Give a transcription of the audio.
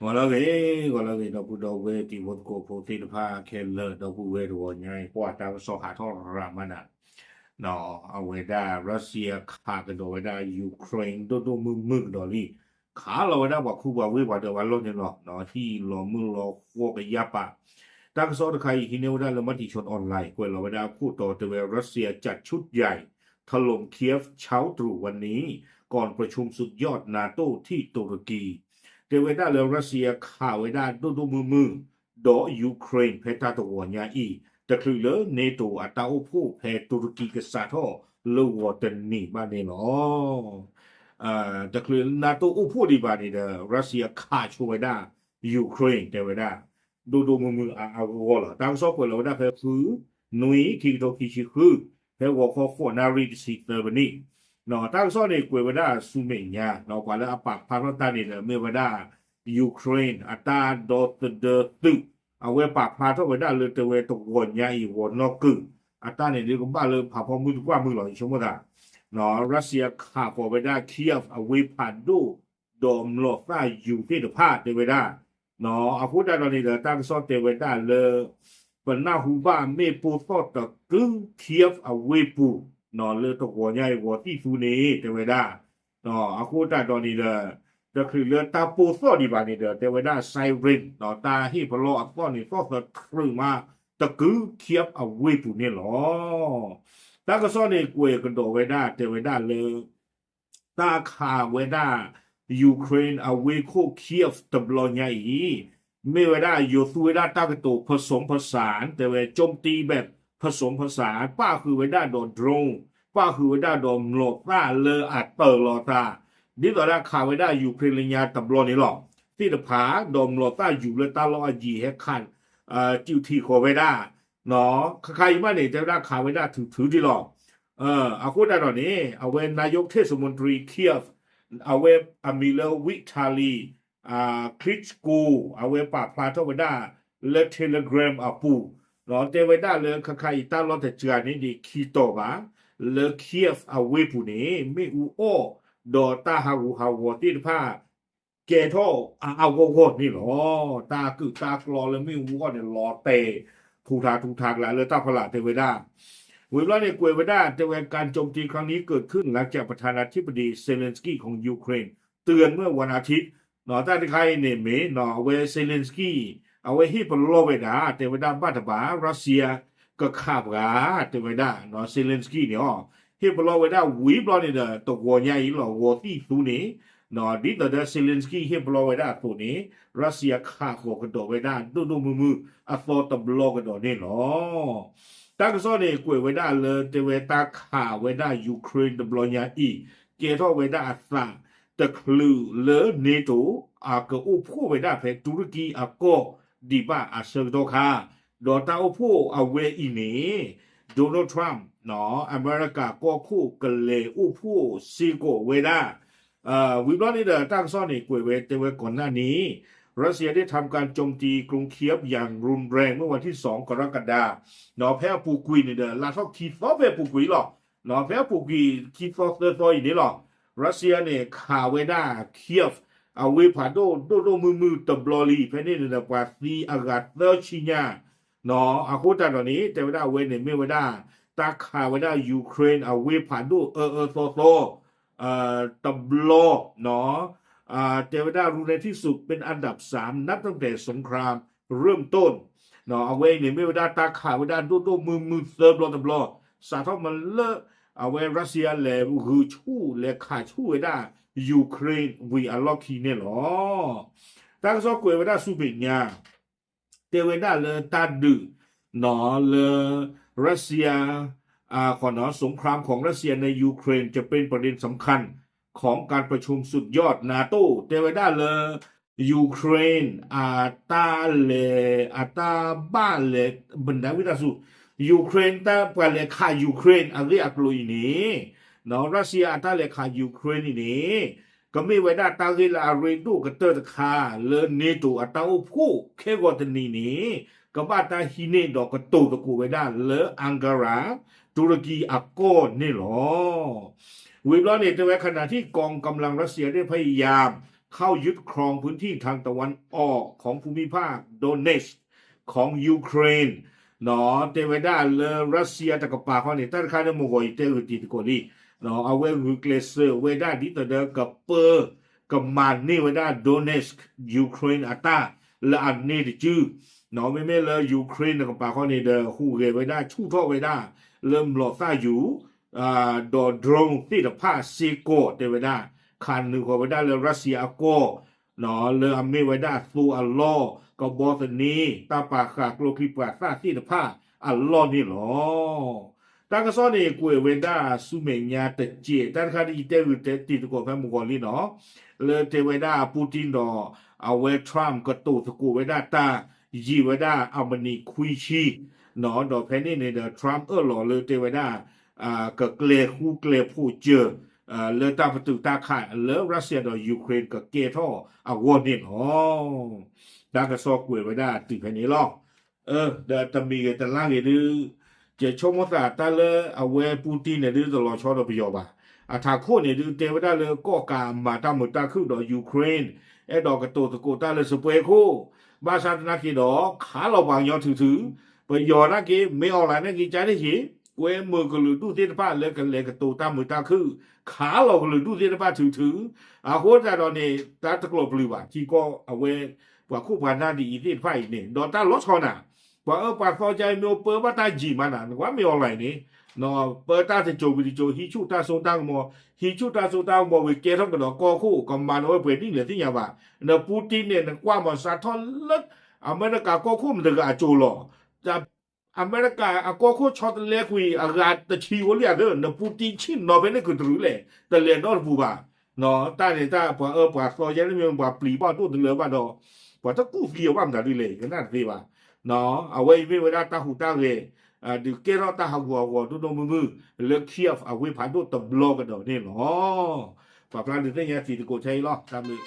ဂီၤလၢအဂ့ၤ, ဂီၤလၢအဂ့ၤ ဒီပုၢ်ဒီဝဲၢ်တံၤဖိသကိးဖိသ့ၣ်တဖၣ်ခဲလၢာ် ဒီပုၢ်ဝဲၢ်တဂီၤညါအံၤ ပှၤတၢ်ကစီၣ်ဟးထီၣ်ရၤမးနၤ, အဝဲဒၣ် Russia ခးကဒီးဝဲဒၣ် Ukraine ဒိၣ်ဒိၣ်မုၢ်မုၢ်ကဒီးလံ, ခးလီၤဝဲဒၣ်ပှၤခူပှၤဝ့ၢ်ပှၤဒီးပှၤလီၢ်န့ၣ်လီၤ, ဟံၣ်လီၤမုၢ်လီၤဃီကယၢ်ပာ်, တၢ်ကစီၣ်တခါအံၤ ဟံးန့ၢ်ဝဲဒၣ်လၢ Matichon Online ကွဲးလီၤဝဲဒၣ်အခိၣ်တီတဲဝဲ Russia จัดชุดใหญ่ ถล่มเคียฟเช้าตรู่วันนี้ ก่อนประชุมสุดยอด NATO ที่ตุรกี တဲဝဲဒၣ်လၢ Russia ခးဝဲဒၣ်ဒိၣ်ဒိၣ်မုၢ်မုၢ် ဒီး Ukraine ဖဲတၢ်တဂီၤညါအံၤ တချုးလၢ NATO အတၢ်အိၣ်ဖှိၣ်ဖဲတူရကံကစးထီၣ် လၢဂီၤတနံၤဘၣ်န့ၣ်လီၤ. တချုး NATO အိၣ်ဖှိၣ်ဒံးဘၣ်န့ၣ်ဒီး Russia ခးဆိဝဲဒၣ် Ukraine တဲဝဲဒၣ် ဒိၣ်ဒိၣ်မုၢ်မုၢ်အါအါဂီၢ်ဂီၢ်လီၤ. တၢ်ကစီၣ်ကွဲးလီၤဝဲဒၣ်ဖဲ ဃုနွံ ခံကထိခံဆံဃု ဖဲဂီၤခီဃိးနၣ်ရံၣ်တဆံသၢမံးနံး, တၢ်ကစီၣ်န့ၣ်ကွဲးဝဲဒၣ်ဆူမဲာ်ညါ ပှၤလၢအပာ်ဖျါထီၣ်တၢ်န့ၣ်ဒီး မ့ၢ်ဝဲဒၣ် Ukraine အတၢ်ဒီသဒၢသုး, အဝဲပာ်ဖျါထီၣ်ဝဲဒၣ်လၢတဲဝဲတဂီၤညါအံၤ ဂီၤနီၢ်ကုၢ် အတၢ်န့ၣ်ဒုးကဘၣ်လၢဖးဖီမုၢ်တကွၢ်မုၢ်လီၤ ယဆိကမိၣ်သး, Russia ခးဃီၤဝဲဒၣ် Kyiv အဝ့ၢ်ဖးဒိၣ် ဒီးမျိာ်သၣ်ယူၤသ့ၣ်တဖၣ်တဲဝဲဒၣ်, အဃိသတးဒီးန့ၣ်ဒီး တၢ်ကစီၣ်တဲဝဲဒၣ်လၢ ပနၢ်ဟူဘၣ်မ့ၣ်ပိၢ်သီၣ်တကု Kyiv အဝ့ၢ်ပူၤ လၢတဂီၤညါအံၤ ဂီၤသံၣ်သူန့ၣ် တဲဝဲဒၣ်, အဃိသတးဒီးန့ၣ်ဒီး တချုးလၢတၢ်ပိၢ်သီၣ်ဒံးဘၣ်န့ၣ်ဒီး တဲဝဲဒၣ် siren တၢ်ဟ့ၣ်ပလီၢ်အသီၣ်န့ၣ် သီၣ်သတြူးမးတကု Kyiv အဝ့ၢ်ပူၤန့ၣ်လီၤ. တၢ်ကစီၣ်န့ၣ်ကွဲးကဒီးဝဲဒၣ် တဲဝဲဒၣ်လၢ တၢ်ခးဝဲဒၣ် Ukraine အဝ့ၢ်ခိၣ် Kyiv တဘျီညါအံၤ မ့ၢ်ဝဲဒၣ်ယိၤသူဝဲဒၣ်တၢ်ကတိၤ ผสมผสาน တဲဝဲ โจมตีแบบผสมผสาน ပၣ်ဃုာ်ဝဲဒၣ်ဒီး drone ပၣ်ဃုာ်ဝဲဒၣ်ဒီးမျိာ်သၣ်လၢအတၢၤလီၤသး ဒ်သိးဒၣ်ခးဝဲဒၣ် Ukraine လၢညါတဘျီန့ၣ်လီၤ. သ့ၣ်တဖၣ်ဒီးမျိာ်သၣ်ယူၤလၢတၢ်လီၢ်အယံၤဟဲခး စုးထံးဃီၤဝဲဒၣ် ခါခါအံၤမးန့ၣ် တဲဝဲဒၣ်ခးဝဲဒၣ်ထုးထုးဒံးလီၤ. အဃိသတးဒီးန့ၣ် အဝဲ นายกเทศมนตรี Kyiv အဝဲအမံၤလၢ Vitali Klitschko အဝဲပာ်ဖျါထီၣ်ဝဲဒၣ်လၢ Telegram အပူၤ တဲဝဲဒၣ်လၢခါခါအံၤတၢ်လီၢ်တစှၤန့ၣ်ဒံးခံတီၤဘၣ် လၢ Kyiv အဝ့ၢ်ပူၤန့ၣ် မ့ၣ်အူအီၣ် ဒီးတၢ်ဟးဂူာ်ဟးဂီၤသ့ၣ်တဖၣ် ကဲထီၣ်အါအါဂီၢ်ဂီၢ်န့ၣ်လီၤ. တၢ်ကုၢ်တၢ်ကျီလၢမ့ၣ်အူအီၣ်န့ၣ် လီၤတဲာ်ထူးထးထူးထးကျါလၢတၢ်ဖီလာ်တဲဝဲဒၣ် ဝံၤဘျီန့ၣ်ကွဲးဝဲဒၣ် တဲဝဲ การโจมตีครั้งนี้เกิดขึ้นหลังจากประธานาธิบดี Zelensky ของยูเครน เตือนเมื่อวันอาทิตย์ တၢ်တခါအံၤန့ၣ်မ့ၢ် အဝဲ Zelensky အဝဲဟ့ၣ်ပလီၢ်ဝဲဒၣ် တဲဝဲဒၣ်ဘၣ်တဘၣ် Russia ကခးပှၤ တဲဝဲဒၣ် Zelensky န့ၣ် ဟ့ၣ်ပလီၢ်ဝဲဒၣ်ဝံၤဘျီန့ၣ်ဒီး တဂီၤညါအံၤလီၤ ဂီၤသံၣ်သူန့ၣ် ဒ်သိးဒီး Zelensky ဟ့ၣ်ပလီၢ်ဝဲဒၣ်အသိးန့ၣ် Russia ခးဃီၤကဒီးဝဲဒၣ်ဒိၣ်ဒိၣ်မုၢ်မုၢ်အသီတဘျီကဒီးန့ၣ်လီၤ. တၢ်ကစီၣ်န့ၣ်ကွဲးဝဲဒၣ်လၢတဲဝဲတၢ်ခးဝဲဒၣ် Ukraine တဘျီညါအံၤ ကဲထီၣ်ဝဲဒၣ်အသး တချုးလၢ NATO အကအိၣ်ဖှိၣ်ဝဲဒၣ်ဖဲတူရကံအကီၢ်ဒံးဘၣ်အဆၢကတီၢ်ခါ ဒီးတၢ်အိၣ်ဖှိၣ်အဝဲအံၤန့ၣ် Donald Trump အမဲရကၤကီၢ်ခိၣ်ကလဲၤအိၣ်ဖှိၣ်စ့ၢ်ကီးဝဲဒၣ် ဝံၤဘျီန့ၣ်ဒီးတၢ်ကစီၣ်န့ၣ်ကွဲးဝဲတဲဝဲကိးနၢ်န့ၣ် รัสเซียได้ทำการโจมตีกรุงเคียฟอย่างรุนแรงเมื่อวันที่สองกรกฎาคม ဖဲအပူၤကွံာ်န့ၣ်ဒီး လါထီၣ်ခံသီဖဲအပူၤကွံာ်လီၤ. ဖဲအပူၤကွံာ်ခံသီသၢသီအံၤန့ၣ်လီၤ. Russia န့ၣ် ခးဝဲဒၣ် Kyiv အဝ့ၢ်ဖးဒိၣ်ဒိၣ်ဒိၣ်မုၢ်မုၢ်တဘျီလံ ဖဲန့ၣ်န့ၣ်ဒီး ပှၤသံအဂၤသၢဆံညါ အဃိသတးဒီးန့ၣ် တဲဝဲဒၣ်အဝဲန့ၣ်မ့ၢ်ဝဲဒၣ် တၢ်ခးဝဲဒၣ် Ukraine အဝ့ၢ်ဖးဒိၣ်အၢအၢသီသီ တဘျီ တဲဝဲဒၣ် รุนแรงที่สุดเป็นอันดับสามนับตั้งแต่สงครามเริ่มต้น အဝဲအံၤန့ၣ်မ့ၢ်ဝဲဒၣ်တၢ်ခးဝဲဒၣ်ဒိၣ်ဒိၣ်မုၢ်မုၢ်သၢဘျီတဘျီ စးထီၣ်မ့ၢ်လၢ အဝဲ Russia လဲၤဂုာ်ဆူၣ်လဲၤခးဆူၣ်ဝဲဒၣ် Ukraine ဝံၤအလီၢ်ခံန့ၣ်လီၤ. တၢ်ကစီၣ်ကွဲးဝဲဒၣ်ဆူမဲာ်ညါ တဲဝဲဒၣ်လၢတၢ်ဒုး လၢ Russia สงครามของรัสเซียในยูเครนจะเป็นประเด็นสำคัญของการประชุมสุดยอด NATO တဲဝဲဒၣ်လၢ Ukraine အတၢ်လဲၤ အတၢ်ဘၣ်လဲၤ ဘၣ်ဝံသးစူၤ Ukraine တၢ်ပှၤလဲၤခး Ukraine အဂ့ၢ်အကျိၤအံၤန့ၣ် Russia အတၢ်လဲၤခး Ukraine အံၤန့ၣ် ကမ့ၢ်ဝဲဒၣ်တၢ်ဂ့ၢ်လၢအရ့ဒိၣ်ကတၢၢ်တခါ လၢ NATO အတၢ်အိၣ်ဖှိၣ်ခဲဂီၤတနံၤန့ၣ် ကဘၣ်တၢ်ဟံးန့ၢ်ဒီးကတိၤသကိးဝဲဒၣ်လၢ Ankara တူရကံအကီၢ်န့ၣ်လီၤ. ဝံၤဘျီန့ၣ် တဲဝဲ ขณะที่กองกำลังรัสเซียได้พยายาม เข้ายึดครองพื้นที่ทางตะวันออกของภูมิภาค Donetsk ของ Ukraine တဲဝဲဒၣ်လၢ Russia တကပၤဃီန့ၣ် တၢ်တခါန့ၣ်မုၢ်ဂီၤအံၤတဲဂုာ်တံၤသကိးလံ, အဝဲဂုာ်ကျဲးစၢးဝဲဒၣ်ဒ်သိးဒီးကပၢ ကမၤန့ၢ်ဝဲဒၣ် Donetsk Ukraine အတၢ်လၢအန့ၢ်တစု, မ့မ့ၢ်လၢ Ukraine တကပၤဃီန့ၣ်ဒီး ဟူးဂဲၤဝဲဒၣ်ဆူၣ်ထီၣ်ဝဲဒၣ်လၢမျိာ်သၣ်ယူၤ ဒီး drone သ့ၣ်တဖၣ်စ့ၢ်ကီးတဲဝဲဒၣ်, ခးနုာ်ဃီၤဝဲဒၣ်လၢ Russia အကီၢ် လၢအမ့ၢ်ဝဲဒၣ်သိအလီၢ်, ကဘီသန့, တၢ်ပာ်ဃာ်ကျိချံမျိာ်သၣ်သ့ၣ်တဖၣ်အလီၢ်န့ၣ်လီၤ. တၢ်ကစီၣ်န့ၣ် ကွဲးဝဲဒၣ်ဆူမဲာ်ညါတစဲး, တၢ်တခါဒ်ယတဲဂုာ်တံၤသကိးဖဲမုၢ်ဂီၤလံနီၤ, လၢတဲဝဲဒၣ် Putin ဒီး အဝဲ Trump ကတိၤသကိးဝဲဒၣ်တၢ် ယံာ်ဝဲဒၣ်အမံးနံးခွံဆံ, ဒီးဖဲန့ၣ်န့ၣ်ဒီး Trump အၢၣ်လီၤလၢတဲဝဲဒၣ် ကကျဲၤဃူကျဲၤဖိးစၢၤ လၢတၢ်ပတုာ်တၢ်ခးလၢ Russia ဒီး Ukraine ကကဲထီၣ်အဂီၢ်န့ၣ်လီၤ. တၢ်ကစီၣ်ကွဲးဝဲဒၣ်တုၤဖဲန့ၣ်လီၤ. ဒီးတမံၤဂ့ၤတလါဂ့ၤဒုး ယဆိကမိၣ်သးတၢ်လၢအဝဲ Putin န့ၣ်ဒုးတလီၤဆီဒီးပယီၤဘၣ်. အထးခိၣ်န့ၣ်ဒုးတဲဝဲဒၣ်လၢကီၢ်ကးမၤတၢ်မုာ်တၢ်ခုၣ်ဒီး Ukraine, အဲၣ်ဒိးကတိၤသကိးတၢ်လၢစပွဲခိၣ်, ဘၣ်ဆၣ်သနာ်က့ဒီး ခးလီၤပှၤကညီထုးထုး, ပယီၤနာ်က့ မ့ၢ် online နာ်က့ ကန့ၣ်က့ၤ ကွဲမုာ်ကလုာ်ဒူၣ်သ့ၣ်တဖၣ်လၢကလဲၤကတိၤတၢ်မုာ်တၢ်ခုၣ်, ခးလီၤကလုာ်ဒူၣ်သ့ၣ်တဖၣ်ထုးထုး, အဃိသတးဒီးန့ၣ် တၢ်တကျိးပျုၤဘၣ် ထံကီၢ်အဝဲ ပှၤခိၣ်ပှၤနၢ်ဒ်အံၤသ့ၣ်တဖၣ်အံၤန့ၣ် ဒီးတၢ်လီၤဆီနၤ, ပှၤအၢပှၤသီကမ့ၢ်အိၣ်ပၢဘၣ်တၢ်ယံာ်မးနၤ နကွၢ်မ့ၢ် online န့ၣ် ပၢတၢ်တစိၤဝံၤတစိၤ ဟံးဆူၣ်တၢ်စိတၢ်ကမီၤ, ဟံးဆူၣ်တၢ်စိတၢ်ကမီၤဝံၤကဲထီၣ်ကဒီးကီၢ်ခိၣ် ကမၤနၢၤဝဲပှဲၤနံၣ်လဲၣ်သ့ၣ်ညါဘၣ်. န Putin န့ၣ် နကွၢ်မၤစးထီၣ်လၢ အမဲရကၤကီၢ်ခိၣ်မတၤဂၤအစိၤလီၤ. အမဲရကၤအကီၢ်ခိၣ်ဆီတလဲကွံာ်အဂၤတဆံဖိလံဧါသၢ န Putin ဆ့ၣ်နီၤဖဲန့ၣ်ကတြူၢ်လဲၣ် တလဲၤနီတပူၤဘၣ်. တၢ်န့ၣ်တၢ်ပှၤအၢပှၤသီယဲန့ၣ်မ့ၢ်ပှၤပျံၤဘၣ်ဒိၣ်တလၢဘၣ်ဒီး ပှၤတကူၣ်သံအီၤဘၣ်မတၤဒ်လဲၣ် ယကနၣ်တသ့ဘၣ်. အဝဲအံၤမ့ၢ်ဝဲဒၣ်တၢ်ဟူးတၢ်ဂဲၤ ဒုးကဲထီၣ်တၢ်ဟးဂူာ်ဟးဂီၤဒိၣ်ဒိၣ်မုၢ်မုၢ် လၢ Kyiv အဝ့ၢ်ဖးဒိၣ်တဘျီကဒီးန့ၣ်လီၤ. ပာ်ဖျါဒုးသ့ၣ်ညါတံၤသကိးထဲအံၤလီၤ. တၢ်ဘျုး